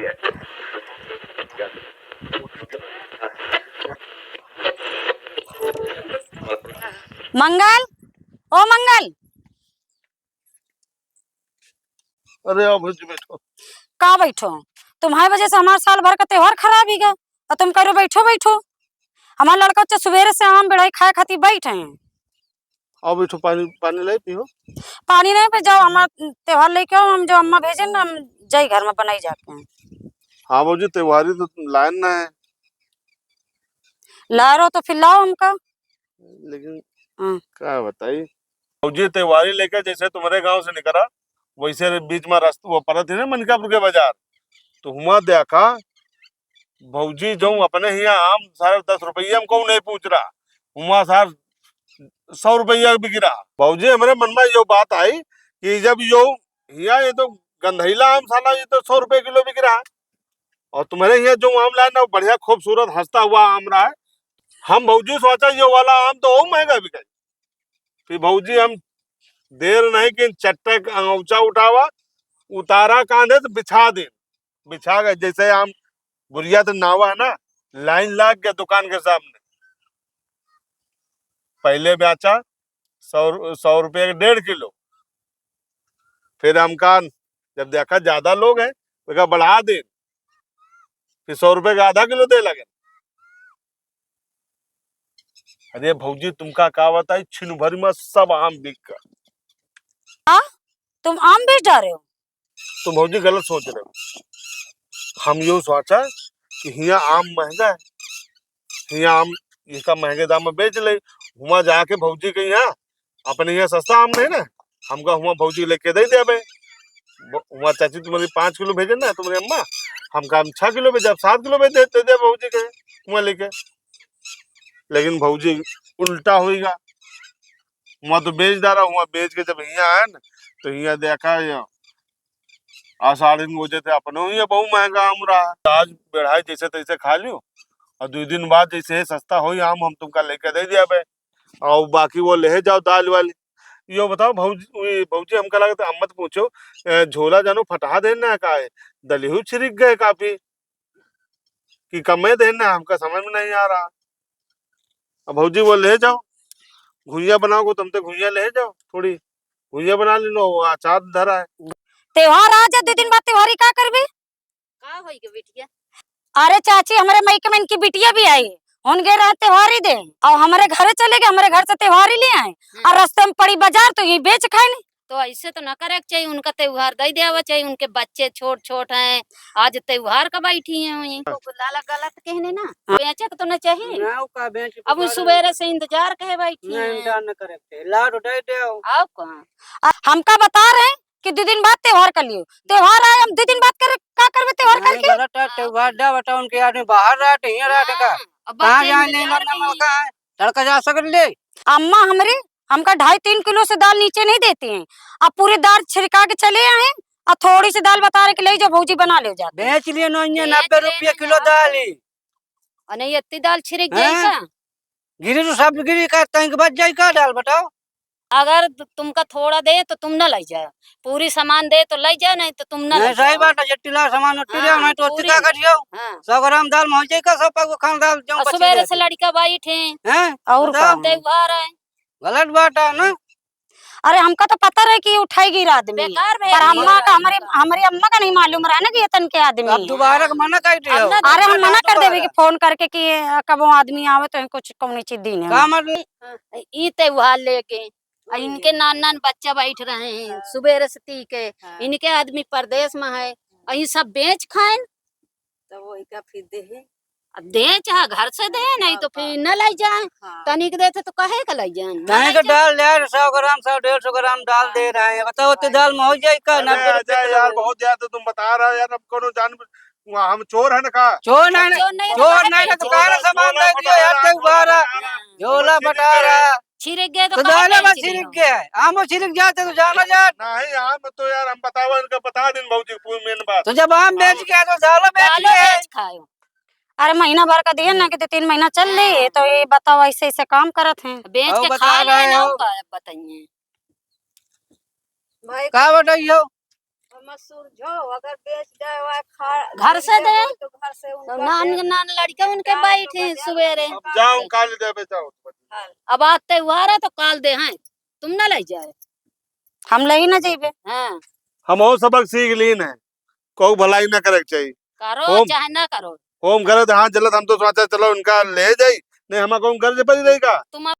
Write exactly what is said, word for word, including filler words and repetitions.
मंगल, ओ मंगल। अरे आओ भौजी, बैठो। का बैठो? तुम्हारे वजह से हमार साल भर का त्योहार खराब ही गया। और तुम कह रहे हो, "बैठो, बैठो।" हमार लड़का तो सुबेरे से आम बेढ़ाई खाए खातिर बैठे हैं। आओ बैठो, पानी, पानी लाई पियो। पानी नहीं पे जाओ, हमार त्योहार लेके आओ, हम जो अम्मा भेजे ना, हम जाई घर में बनाई जाके। हाँ भौजी, त्योहारी तो लाइन ना है। ला रहो तो फिर लाओ हमका। लेकिन हाँ। का बताई, भौजी त्योहारी लेके जैसे तुम्हारे गांव से निकला, वैसे बीच में रास्ता वो पड़त है ना मनिकापुर के बाजार, तो हुआ देखा भौजी जो अपने हियाँ आम सारे दस रुपया में कहूँ नहीं पूछ रहा, हुआ सार सौ रुपया बिक रहा। भौजी हमरे मन में यो बात आई कि जब यो हियाँ ये तो गंधैला आम साला ये तो सौ रुपये किलो बिक रहा है, और तुम्हारे हियाँ जो आम लाए ना, वो बढ़िया खूबसूरत हंसता हुआ आम रहा है। हम भौजी सोचा, ये वाला आम तो और महंगा बिकाई। फिर भौजी हम देर नहीं कि चट्टे के अंगौचा उठावा, उतारा कांधे तो बिछा दे। बिछा के जैसे आम बुरिया तो नावा है ना, लाइन लाग गया दुकान के सामने। पहले बेचा सौ, सौ रुपये के डेढ़ किलो। फिर हम कहा, जब देखा ज्यादा लोग हैं, तो कहा, "बढ़ा दे।" फिर सौ रुपये का आधा किलो दे लगे। अरे भौजी, तुमका का बताई, छिन भर में सब आम बिक गया। हाँ? तुम आम बेच डारे हो? तुम भौजी गलत सोच रहे हो। हम यो सोचा कि हियाँ आम महंगा है, हियाँ आम इसका महंगे दाम में बेच ले, हुआं जाके भौजी के यहाँ, अपने यहाँ सस्ता आम नहीं ना, हमका हुआं भौजी लेके दे देबे। ब-, हुआं चाची तुम्हारी पाँच किलो भेजे ना तुम्हारी अम्मा, हमका हम छह किलो भेजे, अब सात किलो भेज दे, दे दे भौजी के हुआं लेके। लेकिन भौजी उल्टा होइगा, हुआं तो बेच डारा, हुआं बेच के जब हियाँ आए ना, तो हियाँ देखा ये आषाढ़ की वजह से अपने ही बहुत महंगा आम रहा। आज बेढ़ाई जैसे तैसे खा लियो, और दो दिन बाद जैसे सस्ता होई आम, हम तुमका लेके दे देबे। और बाकी वो ले जाओ दाल वाली। यो बताओ भौजी, वी भौजी, हमका लगता अम्मा तो पूछो, ए, झोला जानो फटहा देना का है, दलिहू छिरिक गए काफी कि कमे देना, हमका समझ में नहीं आ रहा। अब भौजी वो ले जाओ, घुइया बनाओ, तुम तो घुइया ले जाओ, थोड़ी घुइया बना लेनो, वो अचार धरा है। त्योहार आ जा, दो दिन बाद त्योहारी का करबे? का होई गे बिटिया? अरे चाची, हमरे मइके में इनकी बिटिया भी आई, उन गे रहे त्योहारी दे, और हमरे घरे चले गए, हमरे घर से त्योहारी ले आए, हम्म। और रास्ते में पड़ी बाजार तो ये बेच खाए नहीं। तो ऐसे तो ना करे के चाहिए, उनका त्योहार दे देवा चाहिए, उनके बच्चे छोट छोट हैं, आज त्योहार का बैठी हैं वहीं। तो लाला गलत कहने ना, हाँ। बेचे के तो ना चाहिए। ना, वो का बेच के अब वो बाजार सुबेरे से इंतजार कहे बैठी ना, हैं। इंतजार न करे के चाहिए, लाओ तो दे दे। आओ का? आ, हमका बता रहे हैं कि दो दिन बाद त्योहार कर लियो। त्योहार आए, हम दो दिन बाद कर, का करबे त्योहार नहीं, करके? गलत है, त्योहार दा बताओ, उनके आदमी बाहर रहते, हियाँ रहते का? हाँ, अब कहाँ बच्चे जाए इंतजार लेना कहीं। नमक है? लड़का जा सकत ले? अम्मा हमरे, हमका ढाई तीन किलो से दाल नीचे नहीं देती हैं। अब पूरी दाल छिड़का के चले आए, और थोड़ी सी दाल बता रहे कि ले जाओ भौजी बना ले जाके। बेच लिए नो, ये बेच नब्बे रुपये लेना किलो ना। दाल ही। और नहीं, इतनी दाल छिड़क जाई हाँ? का? गिरी तो सब गिरी का, तंग बच जाई का दाल, बताओ? अगर तु-, तुमका थोड़ा दे तो तुम न ले जाओ, पूरी सामान दे तो ले जाओ, नहीं तो तुम न नहीं, ले सही जाओ। बात है, जट्टी ला सामान उट्टी ले, हाँ, नहीं तो पूरी। का करियो? हाँ। सौ ग्राम दाल में हो जाई का, सौ पाव खान दाल, जो और बची सुबेरे रहती। से लड़का बैठे हैं। हैं? और बताओ। का? त्योहार है। गलत बात है ना। अरे, हमका तो पता रहे कि उठाई गिर आदमी। बेकार भैया, पर अम्मा बेकार का, हमारे, आदमी का। हमारी अम्मा का नहीं मालूम रहा ना कि ये तन के आदमी अब है। दोबारा के मना कर दियो। अब ना अरे, हम दोबारा मना कर देबे दोबारा। कि फोन करके कि, अ, कबो आदमी आवे तो कुछ कौनो चीज दीन है। का मतलब? हाँ, ई त्योहार लेके, आ, इनके नान नान बच्चा बैठ रहे हैं, हाँ। सुबेरे से ती के, हाँ। इनके आदमी परदेश में है, आ, ई सब बेच खाएन। तब वही का फिर दे। अब दे, चाहे घर से दे, नहीं तो फिर न ले जाए। हाँ। तनिक देते तो कहे का ले जाए? न तनिक ले जाए। डाल यार, सौ ग्राम, सौ डेढ़ सौ ग्राम डाल दे रहे हैं। बताओ, तो दाल में हो जाए का? अरे नब्बे रुपये अच्छा किलो यार, है। बहुत ज्यादा तुम बता रहे हो यार, अब कोनो जान, वहाँ हम चोर है ना का? चोर नहीं, चोर नहीं, चोर नहीं, तो काहे सामान दे दियो यार, ते उबारा। झोला फटारा। छिड़क गए तो तो कहाँ जाने गए बस छिड़क छिड़क गए? गए। आमो छिड़क जाते तो जाना जात। नहीं, आम तो यार हम बताओ, इनका बता दिन भौजी, पूरी मेन बात। तो जब आम बेच आम गया तो दालो बेच दालो गए। बेच खायो। अरे महीना भर का दिए ना कि दो तीन महीना चल रही है, हाँ। तो ये बताओ ऐसे ऐसे काम करत हैं। बेच और के बता खा रहे लेना हो। का बताइए। भाई का बताइयो? मसूर जो अगर बेच जाए, वह खा, घर से दे। तो घर से उनका नान, दे। नान लड़के उनके बैठे हैं सुबेरे। अब जाओ, काल देबे, जाओ। अब आज त्योहार है तो काल दे हैं, तुम ना ले जाए। हम ले ही ना जेबे। हाँ। हम और सबक सीख लीन है, कहू भलाई ना करे के चाहिए। करो होम चाहे ना करो। होम करे तो हाथ जलत, हम तो सोचा चलो उनका ले जाई, नहीं हमारा कौन घर से पड़ी रहेगा। तुम